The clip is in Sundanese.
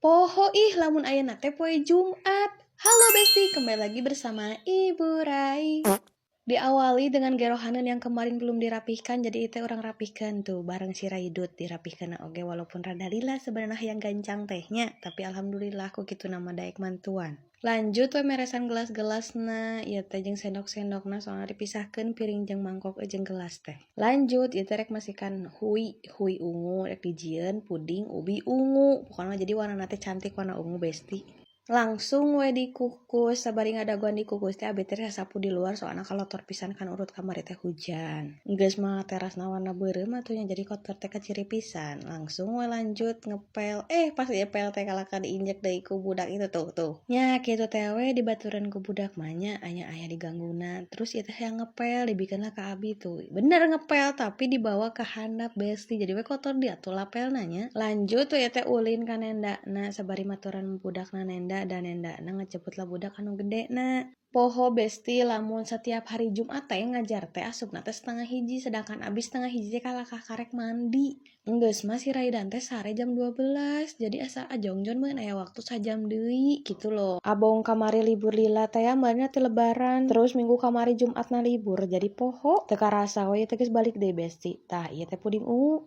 Poho ih lamun ayeuna teh poe Jumat. Halo Besti, kembali lagi bersama Ibu Rai. Diawali dengan gerohaneun yang kemarin belum dirapihkan, jadi itu urang rapihkan tuh bareng si Raidut dirapihkan oge, walaupun rada lila sebenarnya yang gancang teh nya, tapi alhamdulillah ku kitu nama daek mantuan. Lanjut we meresan gelas-gelasna, ieu teh jeung sendok-sendokna, soalna dipisahkeun piring jeung mangkok jeung gelas teh. Lanjut ieu teh rek masikan hui, hui ungu, rek dijieun puding ubi ungu. Pokoknya jadi warnana teh cantik warna ungu, Besti. Langsung we dikukus, sabari ngadagoan dikukus teh abi teh sapu di luar, soalna kalotor pisan kan urut kamari teh hujan. Geus mah terasna warna beureum atuh nya, jadi kotor teh kaciri pisan. Langsung we lanjut ngepel. Eh, pas diepel teh kalahka diinjek deui ku budak itu tuh tuh. Nya kitu teh we dibaturan ku budak mah nya, anya aya digangguna. Terus ieu teh hayang ngepel dibikeunlah ka abi tuh. Bener ngepel, tapi dibawa ke handap, Besti, jadi we kotor dia tuh lapelna nya. Lanjut tuh ieu teh ulin ka nendana sabari maturan budakna nenda dan nendana ngejemput lah budak anu gede na. Poho, Besti, lamun setiap hari Jumat teh ngajar teh asupna teh 12.30, sedangkan abi 12.30 teh kalakah karek mandi. Enggeus mah si Raidan teh sare jam 12, jadi asa ajongjon meureun aya waktu sajam deui gitu loh. Abong kamari libur lila teh ya meureun ti Lebaran, terus minggu kamari Jumatna libur, jadi poho. Teu karasa we teh geus balik deui, Besti. Tah, ieu teh puding ungu.